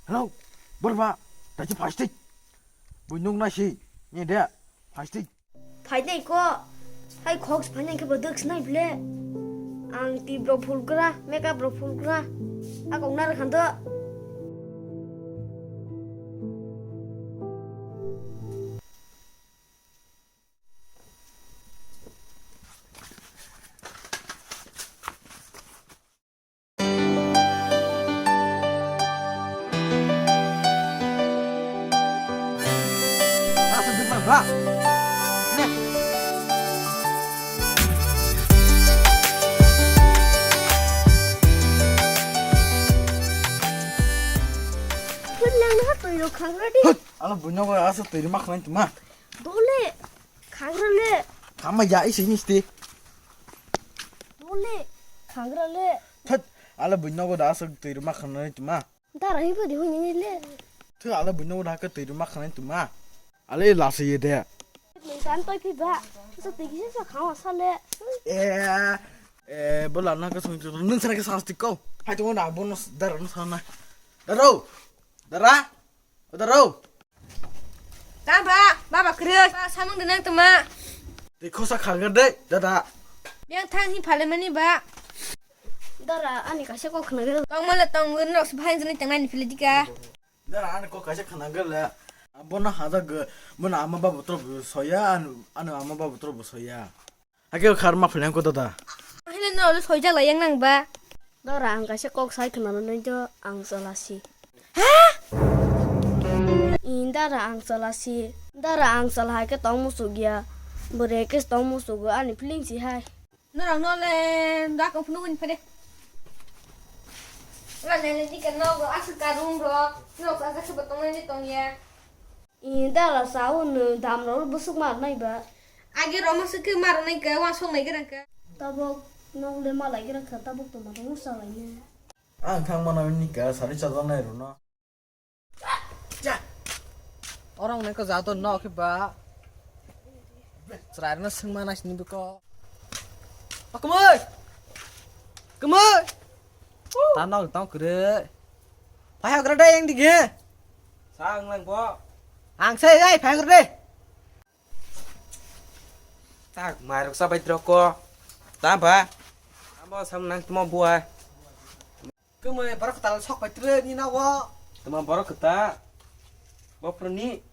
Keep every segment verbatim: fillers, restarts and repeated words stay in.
Hello, borba, dachi plastic. Buinung nasi, ni de, plastic. Phainai ko, hai khok phainai ke bodok snai ble. Ang ti bro full kra, makeup bro full kra. Akong nar khan do. Asa dikma ba. Ne. Phun lang na twi ro khangra di. Hut, ala buino go asa twi ri mak nang tuma. Dole, khangra le. Kama ya isi misti. Dole, khangra le. Thut, ala buino go da asa twi ri mak nang tuma. Dara hi padi huni ni le. Thu ala buino da ka twi ruma khana tuma. Ale la se ye de. Nang tan toi phi ba. Sa twi kisa sa khawa sa le. Eh, eh, bola na ka sung tu nung sana ka sa sti ko. Hai tu na bonus dara no sana. Daro. Dara. Daro. Ta ba, baba kre. Ba samung de nang tuma. Te khosa khagar de, dada. Yang thang hi phale mani ba. Dara, ani kaisa kok khna gel. Tong mala tong gun rok se bhai jani tang nani phile dika. Dara, ani kok kaisa khna gel. Bono haja ge, bono ama babu trop soya, anu, anu ama babu trop soya. Ake khar ma phile ko dada. Ahile no le soi jala yang nang ba. Dara, ang kaisa kok sai khna nani jo ang chalasi. Ha? Indara ang chalasi. Dara ang chalai ke tong musuk ya. Bore ke tong musuk ani feeling si hai. Norok no le dak phunu win phade. Wala le le dika nogo aswk ka room rok. Nok sa sa ba tong nai tong ya. I dara sa o no dam rok busuk mar nai ba. Agi roma swk ke mar nai ka wa song nai ka. Tabok nok le malai ka tabok to ma tong sa lai ne. Ang thang mana ni ka sari chajak nai rw no. Cha. Orang nengko jato no ke ba. Chwrai no sengma nai sini beko. O kemoi. Kemoi. Tanong tong kere. Phai hagra dai yang dige. Sa ang lang bo. Ang sai ai phai hagra dai. Tak mairok sa bai droko. Ta ba. Amo sam nang tmo buai. Kemoi borok kwtal sok pai tre ni na o. Tama borok kwtal. Bo phrwni.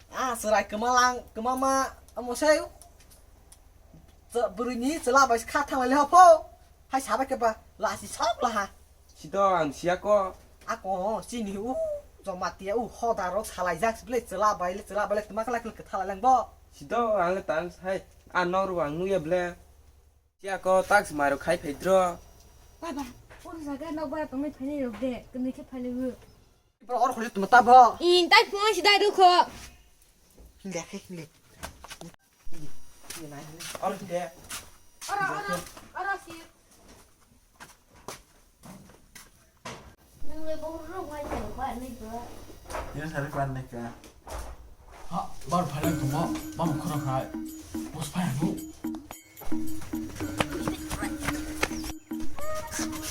Ah, chwrai kwmalang, kwmama, amo se. Bwrwini chwla bai kha thang lai le hopho. Hai sabai khe ba lasi sok laha. Sido ang siya ko. Ako chini u joma tia u hoda rok salai jak ble chwla bai le chwla bai le tma khlai khlai kwtha lai lang bo. Sido ang le tang hai. A nor ang nuya ble. Siya ko tak se mairok khai phai dro. Baba, oro jaga nok bara tongwi phainai rok de, kwnwi khe phailaio. Bro, oro kholi tuma ta bo. In tai phone si dai rukho. Hinde khe hinde. Oro hinde. Oro, oro, oro si. Nang le bo rok mai tong ba nai ba. Yang sari pan nai ka. Ha, bar phalang tuma, bang khura khai. Bos phai anu.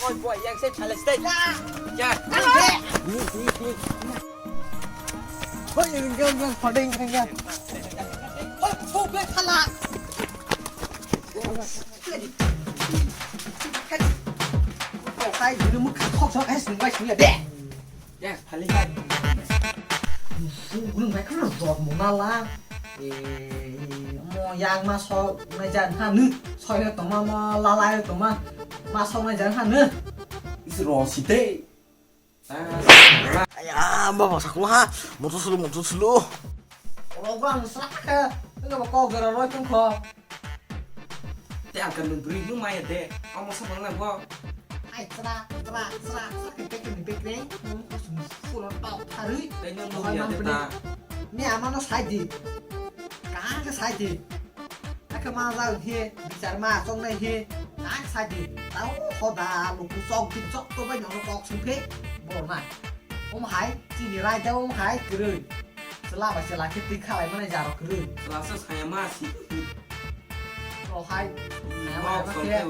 Oi, boy, yang saya challenge deh. Ya. Hoi, yang, yang, yang, pada yang, yang, yang. Hoi, so, gue salah. Kok kai dulu muka kok so kai sungkai sungya deh. Yes, phali hai. Gunung bai khana jot mona la. Eh, mo yang ma so na jan ha nu. Soi na toma ma la la toma. Ma so na jan ha nu. Is ro si te. Aya, baba sakula ha. Motor sulu, motor sulu. Oro bang sa kha. Enggak bakal gara roi tungkho. Te ang kan beri nu maya de. Amo sa bang na bo. Ai, tra, tra, tra, tra, ke pek ni pek ni. Hmm, full on top thari. Te nyo no ya de ta. Ni ama no sai di. Ka ke sai di. Ake ma za he, bichar ma chong nai he. Ka sai di. Tao hoda lu ku chok di chok to ba nyo kok sung phe. Bo na. Om hai, chini rai da om hai, kere. Chwla bai chwla khe twi khalai mani jaro kwrwi. Chwla se saya ma si. Chwla hai. Saya ma ma khe.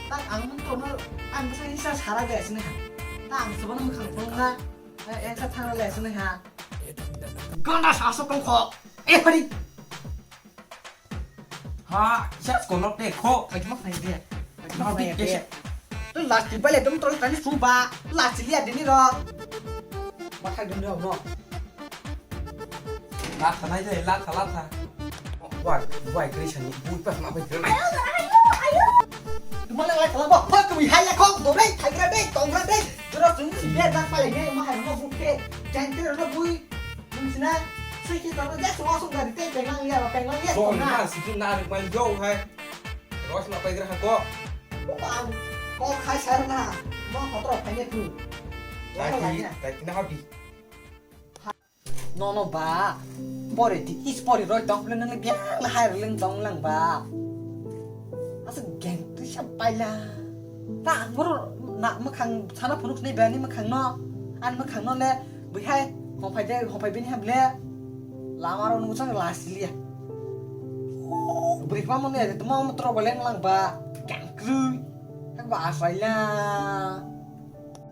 Tak ang mun kono ang bwsa hisa sara de sini. Tak ang chwla mwkhang phone na. Eh, eh, sa thang le sunai ha. Ganda sa so kong kho. Eh, hari. Ha, sa ko nok te kho. Ai, mak nai de. Ai, mak nai de. Tu last bale dum tol tani suba. Last liya dini ro. Mathai dum ro no. Latha nai de, latha, latha. Wai, wai, kri sani, bui pas ma bai kri. Tumale lai kala ba, ba kami hai ya kong, do dei, thai gra dei, tong gra dei. Jora sung si ber nak pai ne, ma hai no bu ke. Jang te no bui. Bui sina, sui ki tong ja so so ga te peng lang ya, peng lang ya. Doi na, si tu na rik man yo hai. Ros na pai gra ha ko. Ko khai sar na, ma hotro khai ne tu. Tai ki, tai ki na habi. Nono ba, pore ti is pore roi tong phle nang biang la hai rling tong lang ba. Asa geng tu sha paila. Ta ang bor na makhang sana phunuk nei bani makhang no. An makhang no le bihai hopai de hopai bini ham le. Lama ro nung sang la silia. Bri pa mon ne tuma mo tro boleng lang ba. Geng krui. Hak ba asaila.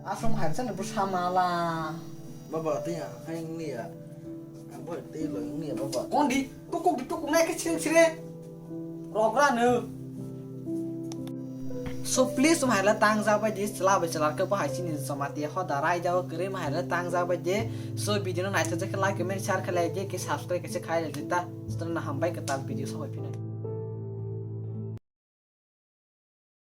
Asam hai sana bu samala. Baba, tei ang khai wngya. Ang bo tei loi wngya, baba. Kondi, tukuk di tukuk nai ke sireng sire. Rogra no. So please, um hai la tang ja bai di, chla bai chla ke bo hai chini somati ho da rai ja o kre ma hai la tang ja bai di. So video no nai ta je ke like, comment, share khlai di, ke subscribe ke se khai le di ta. Sotro na hambai ke tal video so bai pina.